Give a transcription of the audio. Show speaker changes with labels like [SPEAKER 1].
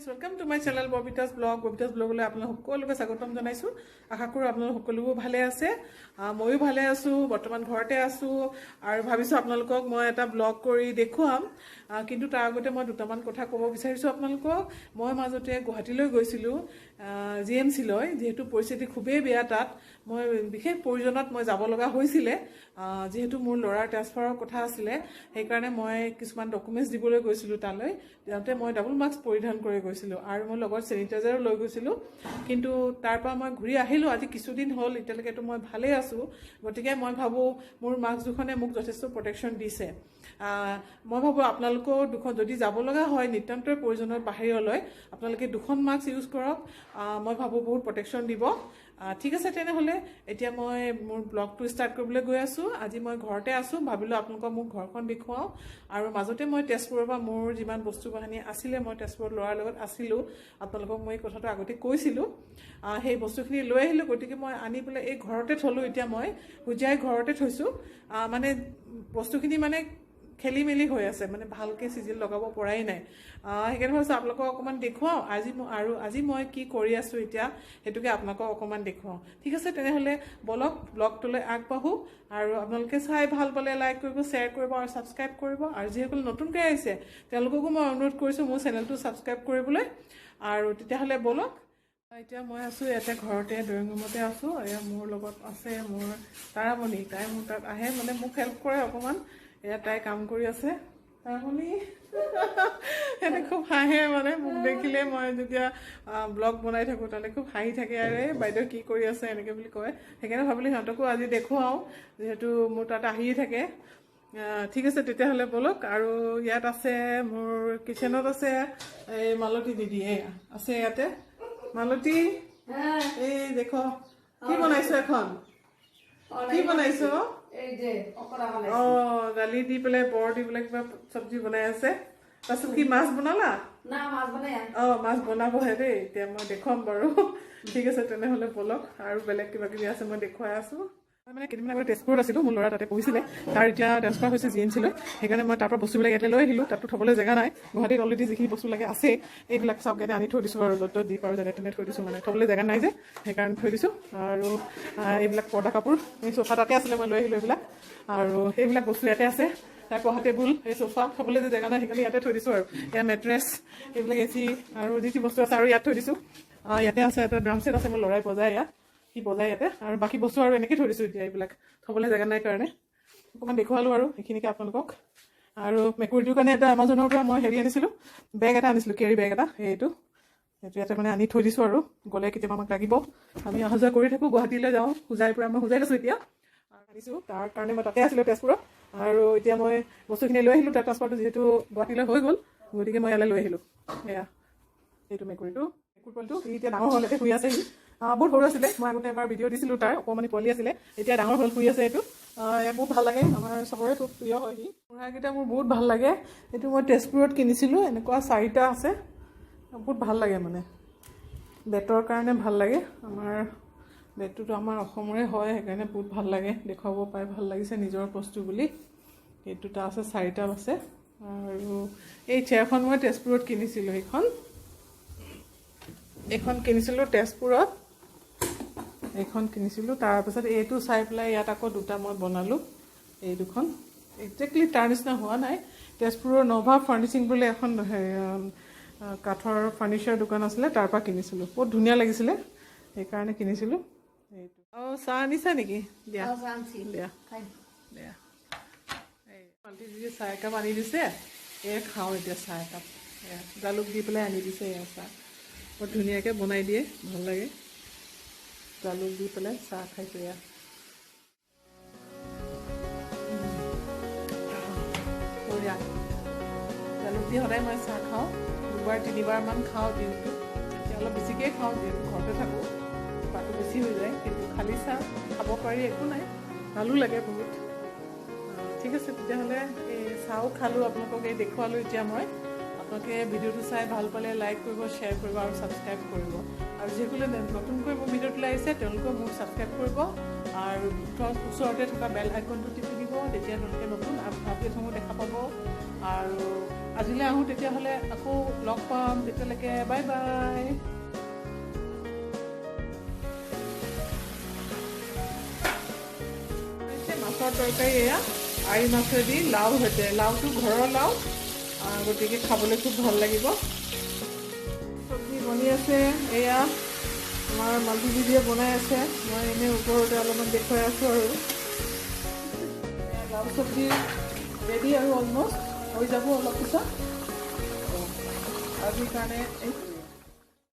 [SPEAKER 1] Welcome to my channel Babita's blog. Babita's ব্লগলৈ আপোনালোক সকলোকে স্বাগতম জনাইছোঁ। আশা কৰোঁ আপোনালোক সকলোবোৰ ভালে আছে। ময়ো ভালে আছোঁ, বৰ্তমান ঘৰতে আছোঁ আৰু ভাবিছোঁ আপোনালোকক মই এটা ব্লগ কৰি দেখুৱাম। কিন্তু তাৰ আগতে মই দুটামান কথা ক'ব বিচাৰিছোঁ আপোনালোকক। মই মাজতে গুৱাহাটীলৈ গৈছিলোঁ, জি এম চিলৈ। যিহেতু পৰিস্থিতি খুবেই বেয়া তাত, মই বিশেষ প্ৰয়োজনত মই যাব লগা হৈছিলে। যিহেতু মোৰ ল'ৰাৰ ট্ৰেন্সফাৰৰ কথা আছিলে, সেইকাৰণে মই কিছুমান ডকুমেণ্টছ দিবলৈ গৈছিলোঁ তালৈ। যাওঁতে মই ডাবল মাস্ক পৰিধান কৰি গৈছিলোঁ আৰু মই লগত চেনিটাইজাৰো লৈ গৈছিলোঁ। কিন্তু তাৰ পৰা মই ঘূৰি আহিলোঁ, আজি কিছুদিন হ'ল, এতিয়ালৈকেতো মই ভালেই আছোঁ। গতিকে মই ভাবোঁ মোৰ মাস্ক দুখনে মোক যথেষ্ট প্ৰটেকশ্যন দিছে। মই ভাবোঁ আপোনালোকেও দুখন যদি যাব লগা হয় নিতান্তই প্ৰয়োজনত বাহিৰলৈ, আপোনালোকে দুখন মাস্ক ইউজ কৰক। মই ভাবোঁ বহুত প্ৰটেকশ্যন দিব। ঠিক আছে, তেনেহ'লে এতিয়া মই মোৰ ব্লগটো ষ্টাৰ্ট কৰিবলৈ গৈ আছোঁ। আজি মই ঘৰতে আছোঁ, ভাবিলোঁ আপোনালোকক মোৰ ঘৰখন দেখুৱাওঁ। আৰু মাজতে মই তেজপুৰৰ পৰা মোৰ যিমান বস্তু বাহানি আছিলে, মই তেজপুৰত ল'ৰাৰ লগত আছিলোঁ, আপোনালোকক মই এই কথাটো আগতে কৈছিলোঁ। সেই বস্তুখিনি লৈ আহিলোঁ। গতিকে মই আনি পেলাই এই ঘৰতে থ'লোঁ। এতিয়া মই হোজাই ঘৰতে থৈছোঁ। মানে বস্তুখিনি মানে খেলি মেলি হৈ আছে, মানে ভালকৈ চিজিল লগাব পৰাই নাই। সেইকাৰণে ভাবিছোঁ আপোনালোকক অকণমান দেখুৱাওঁ আজি আৰু আজি মই কি কৰি আছোঁ এতিয়া, সেইটোকে আপোনালোকক অকণমান দেখুৱাওঁ। ঠিক আছে, তেনেহ'লে বলক ব্লগটোলৈ আগবাঢ়োঁ। আৰু আপোনালোকে চাই ভাল পালে লাইক কৰিব, শ্বেয়াৰ কৰিব আৰু ছাবস্ক্ৰাইব কৰিব। আৰু যিসকল নতুনকৈ আহিছে তেওঁলোককো মই অনুৰোধ কৰিছোঁ মোৰ চেনেলটো ছাবস্ক্ৰাইব কৰিবলৈ। আৰু তেতিয়াহ'লে বলক। এতিয়া মই আছোঁ ইয়াতে ঘৰতে, ড্ৰয়িং ৰুমতে আছোঁ। এয়া মোৰ লগত আছে মোৰ তাৰামণি। তাই মোৰ তাত আহে, মানে মোক হেল্প কৰে অকণমান। এয়া তাই কাম কৰি আছে। তাৰামণি সিহঁতে খুব হাঁহে, মানে মোক দেখিলে মই যেতিয়া ব্লগ বনাই থাকোঁ তাহলে খুব হাঁহি থাকে, আৰে বাইদেউ কি কৰি আছে এনেকৈ বুলি কয়। সেইকাৰণে ভাবিলোঁ সিহঁতকো আজি দেখুৱাওঁ, যিহেতু মোৰ তাত আহিয়ে থাকে। ঠিক আছে, তেতিয়াহ'লে ব'লক। আৰু ইয়াত আছে মোৰ কিচেনত আছে এই মালতী দিদি, এয়া আছে ইয়াতে। মালতী, এই দেখ কি বনাইছ, এখন কি বনাইছ? অঁ, দালি দি পেলাই বৰ দি পেলাই কিবা চব্জি বনাই আছে। তাৰপিছত কি মাছ বনালা? অঁ, মাছ বনাবহে দেই, এতিয়া মই দেখুৱাম বাৰু। ঠিক আছে, তেনেহ'লে ব'লক। আৰু বেলেগ কিবা কিবি আছে মই দেখুৱাই আছোঁ। মই মানে কেইদিনমান আগতে তেজপুৰত আছিলোঁ, মোৰ ল'ৰা তাতে পঢ়িছিলে, তাৰ এতিয়া ট্ৰেন্সফাৰ হৈছে জি এম চিলৈ। সেইকাৰণে মই তাৰ পৰা বস্তুবিলাক ইয়াতে লৈ আহিলোঁ, তাততো থ'বলৈ জেগা নাই। গুৱাহাটীত অলৰেডি যিখিনি বস্তু লাগে আছে, এইবিলাক চব ইয়াতে আনি থৈ দিছোঁ আৰু য'ত ত'ত যি পাৰোঁ যেনে তেনে থৈ দিছোঁ, মানে থ'বলৈ জেগা নাই যে সেইকাৰণে থৈ দিছোঁ। আৰু এইবিলাক পৰ্দা কাপোৰ এই চোফা তাতে আছিলে, মই লৈ আহিলোঁ এইবিলাক। আৰু সেইবিলাক বস্তু ইয়াতে আছে, তাৰ পঢ়া টেবুল, এই চোফা থ'বলৈ যে জেগা নাই সেইকাৰণে ইয়াতে থৈ দিছোঁ। আৰু এয়া মেট্ৰেছ, এইবিলাক এ চি আৰু যি যি বস্তু আছে আৰু ইয়াত থৈ দিছোঁ। ইয়াতে আছে এটা ড্ৰাম ছেট আছে, মোৰ ল'ৰাই বজায় ইয়াত, সি বজায় ইয়াতে। আৰু বাকী বস্তু আৰু এনেকৈ থৈ দিছোঁ এতিয়া, এইবিলাক থ'বলৈ জেগা নাই কাৰণে অকণমান দেখুৱালোঁ আৰু সেইখিনিকে আপোনালোকক। আৰু মেকুৰীটোৰ কাৰণে এটা এমাজনৰ পৰা মই হেৰি আনিছিলোঁ, বেগ এটা আনিছিলোঁ, কেৰি বেগ এটা, সেইটো সেইটো ইয়াতে মানে আনি থৈ দিছোঁ। আৰু গ'লে কেতিয়াবা আমাক লাগিব, আমি অহা যোৱা কৰি থাকোঁ, গুৱাহাটীলৈ যাওঁ হোজাইৰ পৰা, মই হোজাইত আছোঁ এতিয়া। আনিছোঁ তাৰ কাৰণে মই তাতে আছিলোঁ তেজপুৰত। আৰু এতিয়া মই বস্তুখিনি লৈ আহিলোঁ, তাৰ ট্ৰান্সফাৰটো যিহেতু গুৱাহাটীলৈ হৈ গ'ল, গতিকে মই ইয়ালৈ লৈ আহিলোঁ। এয়া এইটো মেকুৰীটো, মেকুৰ পোৱালিটো, সি এতিয়া ডাঙৰ হ'ল, এতিয়া শুই আছে। সি বহুত সৰু আছিলে, মই আগতে এবাৰ ভিডিঅ' দিছিলোঁ, তাৰ অকণমানি পোৱালি আছিলে, এতিয়া ডাঙৰ হ'ল, শুই আছে। এইটো বহুত ভাল লাগে, আমাৰ চবৰে খুব প্ৰিয় হয় সি। মুঢ়াকেইটা মোৰ বহুত ভাল লাগে। এইটো মই তেজপুৰত কিনিছিলোঁ, এনেকুৱা চাৰিটা আছে, বহুত ভাল লাগে, মানে বেতৰ কাৰণে ভাল লাগে। আমাৰ বেতটোতো আমাৰ অসমৰে হয়, সেইকাৰণে বহুত ভাল লাগে, দেখুৱাব পাই ভাল লাগিছে নিজৰ বস্তু বুলি। এই দুটা আছে, চাৰিটা আছে। আৰু এই চেয়াৰখন মই তেজপুৰত কিনিছিলোঁ, সেইখন এইখন কিনিছিলোঁ তেজপুৰত, এইখন কিনিছিলোঁ। তাৰপিছত এইটো চাই পেলাই ইয়াত আকৌ দুটা মই বনালোঁ। এই দুখন একজেক্টলি তাৰ নিচিনা হোৱা নাই। তেজপুৰৰ নভা ফাৰ্নিচিং বুলি এখন কাঠৰ ফাৰ্নিচাৰ দোকান আছিলে, তাৰ পৰা কিনিছিলোঁ। বহুত ধুনীয়া লাগিছিলে, সেইকাৰণে কিনিছিলোঁ এইটো। অঁ, চাহ আনিছা নেকি? দিয়া দিয়া দিয়া। এই মালতী দিদি চাহ একাপ আনি দিছে, এয়া খাওঁ এতিয়া চাহ একাপ। এয়া জালুক দি পেলাই আনি দিছে। এয়া চাহ বৰ ধুনীয়াকৈ বনাই দিয়ে, ভাল লাগে। জালুক দি পেলাই চাহ খাইছোঁ এয়া। বঢ়িয়া। জালুক দি সদায় মই চাহ খাওঁ, দুবাৰ তিনিবাৰমান খাওঁ দিনটোত। এতিয়া অলপ বেছিকৈ খাওঁ, যিহেতু ঘৰতে থাকোঁ, খোৱাটো বেছি হৈ যায়। কিন্তু খালী চাহ খাব পাৰি, একো নাই, ভালো লাগে বহুত। ঠিক আছে, তেতিয়াহ'লে এই চাহো খালোঁ, আপোনালোকক এই দেখুৱালোঁ। এতিয়া মই আপোনালোকে ভিডিঅ'টো চাই ভাল পালে লাইক কৰিব, শ্বেয়াৰ কৰিব আৰু ছাবস্ক্ৰাইব কৰিব। আৰু যিসকলে নতুনকৈ মোৰ ভিডিঅ'টোলৈ আহিছে তেওঁলোকেও মোক ছাবস্ক্ৰাইব কৰিব আৰু ওচৰতে থকা বেল আইকনটো টিপি দিব, তেতিয়া তেওঁলোকে নতুন আপডেটসমূহ দেখা পাব। আৰু আজিলৈ আহোঁ তেতিয়াহ'লে, আকৌ লগ পাম। তেতিয়ালৈকে বাই বাই। মাছৰ তৰকাৰী এয়া আৰি মাছেদি লাও সৈতে। লাওটো ঘৰৰ লাও, গতিকে খাবলৈ খুব ভাল লাগিব। চব্জি বনি আছে, এয়া আমাৰ মাল্টি দিদিয়ে বনাই আছে, মই এনেই ওপৰতে অলপমান দেখুৱাই আছোঁ। আৰু লাও চব্জি ৰেডি আৰু অলমষ্ট হৈ যাব অলপ পিছত। আজিৰ কাৰণে এইখিনি।